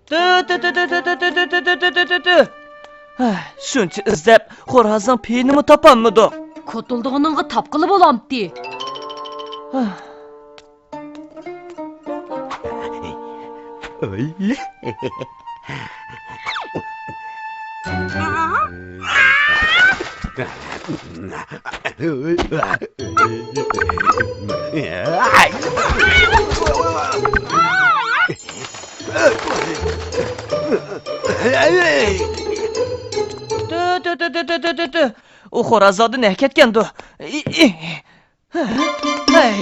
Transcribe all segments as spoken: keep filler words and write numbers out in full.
تۈ، تۈ، تۈ، تۈ. ھە، شۇنچە ئىزدەپ، خورازنىڭ پېيىنىمۇ تاپالمىدۇق. كوتۇلدىغىنىڭغا تاپقىلى بولامتى؟ ھە. ئۆي. تۈ، تۈ، تۈ. ئۇ خورازلاردىن نەگە كەتكەندۇ؟ ئى، ئى. ھەي.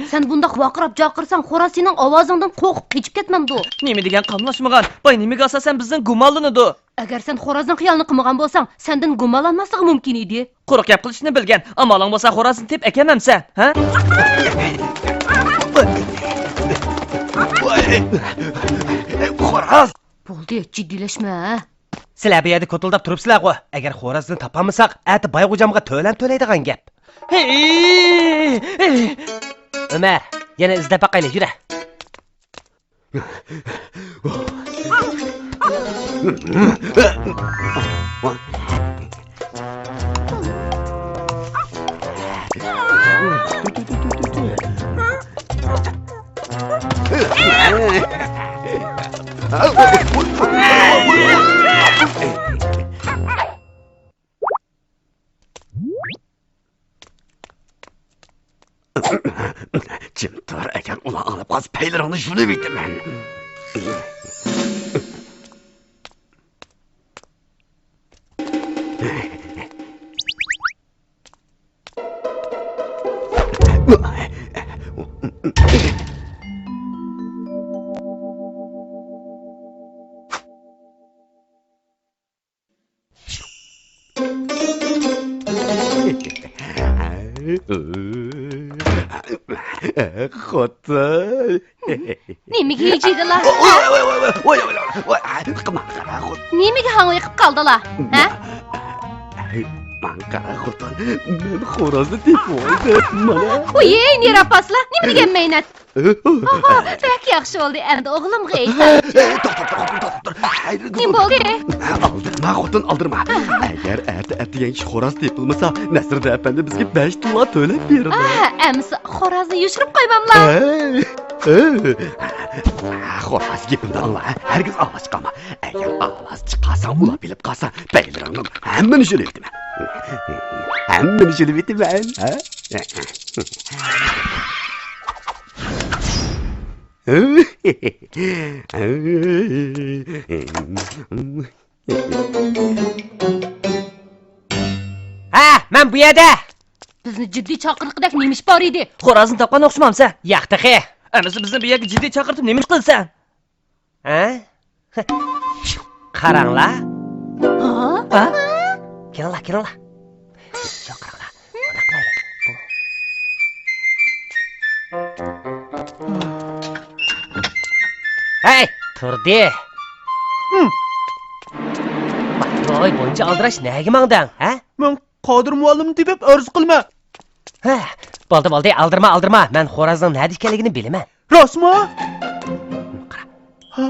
سەن بۇنداق ۋارقىراپ جاقىرساڭ، خوراز سېنىڭ ئاۋازىڭدىن قورقۇپ قېچىپ كەتمەمدۇ؟ نېمە دېگەن قاملاشمىغان؟ باي نېمىگە ئاساسەن بىزدىن گۇمانلىنىدۇ؟ ئەگەر سەن خورازنىڭ خىيالىنى قىلمىغان بولساڭ، سەندىن گۇمانلانماسلىقى مۇمكىن ئىدى. قۇرۇق گەپ قىلىشنى بىلگەن. ئامالىڭ بولسا خورازنى تېپىپ ئەكەلمەمسەن، ھە؟ خوراز! بولدى، جىددىيلەشمە، ھە؟ سىلەر بۇ يەردە كوتۇلداپ تۇرۇپسىلەرغۇ. ئەگەر خورازنى تاپالمىساق، ئەتە باي غوجامغا تۆلەم تۆلەيدىغان گەپ. ھېي! ئۆمەر، يەنە ئىزدەپ باقايلى، يۈرە. جىم تۇر، ئەگەر ئۇلار ئاڭلاپ قالسا، پەيلىرىڭنى يۇلۇۋېتىمەن. خوتۇن. نېمىگە ھىجىيدىلا؟ ۋاي، ۋاي، ۋاي، ۋاي، ۋاي، ۋاي، ۋاي، ۋاي، قىلما، قارا خوتۇن. نېمىگە ھاڭۋېقىپ قالدىلا؟ ھە؟ ماڭا قارا خوتۇن، مەن خورازنى تېپىۋالدىم، مانا. ۋوي، نېرى ئاپاسىلا، نېمە دېگەن مەينەت؟ ئاھا، بەك ياخشى بولدى، ئەمدى ئوغلۇمغا ئېيتسام. توختاپ تۇر، توختاپ تۇر، توختاپ تۇر. نېمە بولدى؟ ئالدىرىما، خوتۇن، ئالدىرىما. ئەگەر ئەتە ئەتىگەن خوراز تېپىلمىسا، نەسىردىن ئەپەندى بىزگە بەش تاللا تۆلەپ بېرىدۇ. ئا، ئەمىسە خورازنى يوشۇرۇپ قويماملا؟ ئەي، ئەي. خوراز، گېپىمنى ئاڭلا، ھەرگىز ئاۋاز چىقارما. ئەگەر ئاۋاز چىقارساڭ، ئۇلار بىلىپ قالسا، پەيلىرىڭنىڭ ھەممىنى يۇلۇۋېتىمەن. ھەممىنى يۇلۇۋېتىمەن، ھە؟ ھە، مەن بۇ يەردە! بىزنى جىددىي چاقىرتقۇدەك نېمە ئىش بار ئىدى؟ خورازنى تاپقان ئوخشىمامسەن؟ ياق تېخى! ئەمىسە بىزنى بۇ يەرگە جىددىي چاقىرتىپ نېمە ئىش قىلىسەن؟ ھە؟ قاراڭلار. ھا؟ ھا؟ كېلىڭلار، كېلىڭلار. شۇ قاراڭلار. مانا قاراڭلار. بۇ. ھەي، تۇردى. ۋاي، بۇنچە ئالدىراش نەگە ماڭدىڭ، ھە؟ مەن قادىر مۇئەللىمنى تېپىپ ئەرز قىلىمەن. ھە، بولدى، بولدى، ئالدىرىما، ئالدىرىما. مەن خورازنىڭ نەدە ئىكەنلىكىنى بىلىمەن. راستمۇ؟ قارا. ھا؟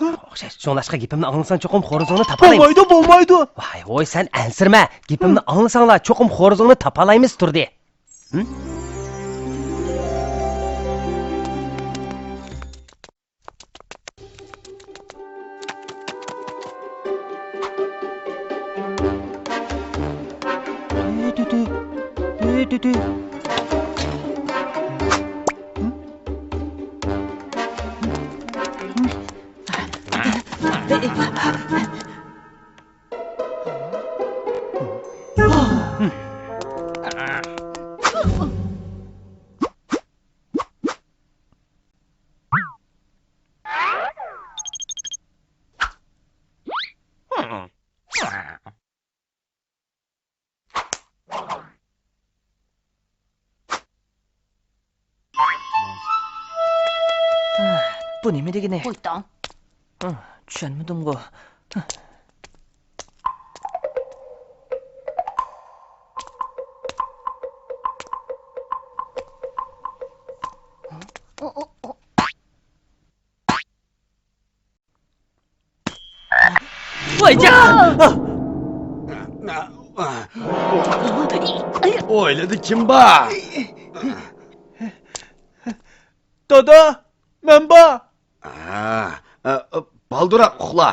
ئوخشاش. شۇڭلاشقا گېپىمنى ئاڭلىساڭ، چوقۇم خورزۇڭنى تاپالايمىز. بولمايدۇ، بولمايدۇ. ۋاي، ۋوي، سەن ئەنسىرىمە. گېپىمنى ئاڭلىساڭلار، چوقۇم خورزۇڭنى تاپالايمىز، تۇردى. ھىم؟ بۇ نېمە دېگىنى؟ قويتاڭ. چۈشەنمىدىمغۇ. ئويلىدى كىم بار؟ دادا، مەن بار. ھە، بالدۇراق ئۇخلا.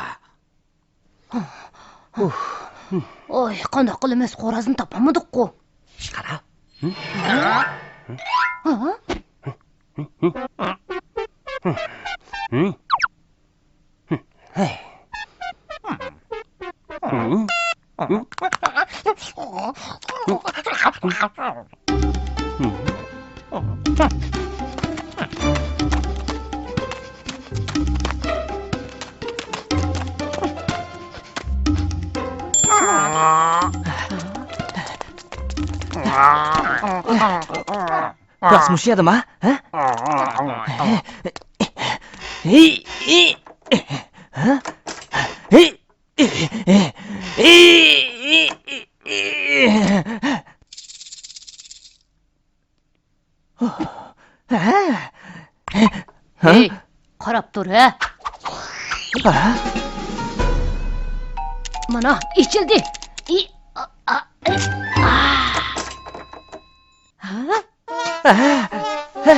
ۋاي، قانداق قىلىمىز، خورازنى تاپالمىدۇققۇ. قارا. ھە؟ راست مۇشۇ يەردىما؟ ھە؟ ھەي، قاراپ تۇر، ھە. مانا، ئېچىلدى. ئى، ئا، ئا، ئى، ئا. ھە؟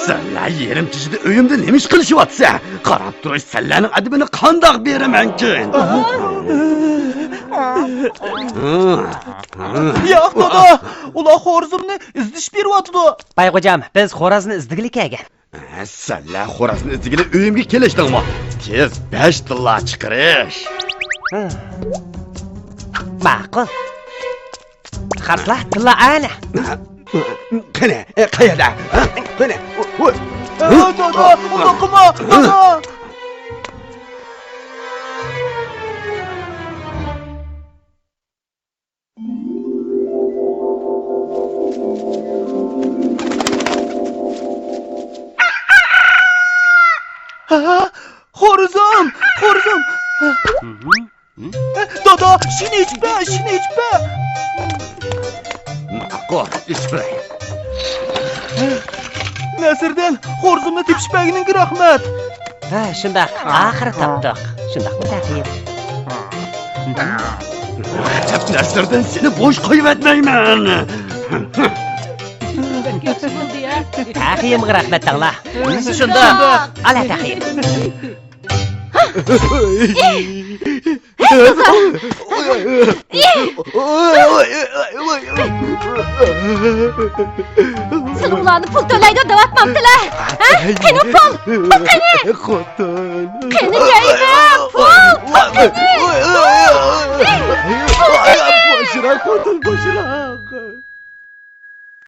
سەنلەر يېرىم كېچىدە ئۆيۈمدە نېمە ئىش قىلىشىۋاتىسەن؟ قاراپ تۇرۇش سەنلەرنىڭ ئەدىپىنى قانداق بېرىمەنكىن؟ ياق، دادا، ئۇلار خورىزىمنى ئىزدىشىپ بېرىۋاتىدۇ. بايغوجام، بىز خورازنى ئىزدىگىلى كەلگەن. ھە، سەنلەر خورازنى ئىزدىگىلى ئۆيۈمگە كېلىشتىڭمۇ؟ تېز بەش تىللا چىقىرىش. ھە. ماقۇل. خاسلا، تىللا ئەنە. قېنى، قەيەردە؟ ھە؟ قېنى؟ ۋوي. ئە، دادا، ئۇنداق قىلما، دادا. ھە؟ خورىزىم! خورىزىم! دادا، شېنى ئېچىپ بەر، شېنى ئېچىپ بەر! ماقۇل، ئېچىپ بېرەي. نەسىردىن، خورىزىمنى تېپىشىپ بەرگىنىڭگە رەھمەت! ھە، شۇنداق، ئاخىرى تاپتۇق. شۇنداقمۇ تەقىيىم؟ رەجەپ نەسىردىن، سېنى بوش قويۇۋەتمەيمەن! تەقىيىمغا رەھمەت دەڭلار. شۇنداق. ئالا تەقىيىم. سىلىڭلارنى پۇل تۆلەيدۇ دەۋاتمامتىلە؟ ھە؟ قېنى پۇل؟ پۇل قېنى؟ خوتۇن. قېنى دەيمەن، پۇل، پۇل قېنى؟ پۇل قېنى؟ بوشىراق، خوتۇن، بوشىراق.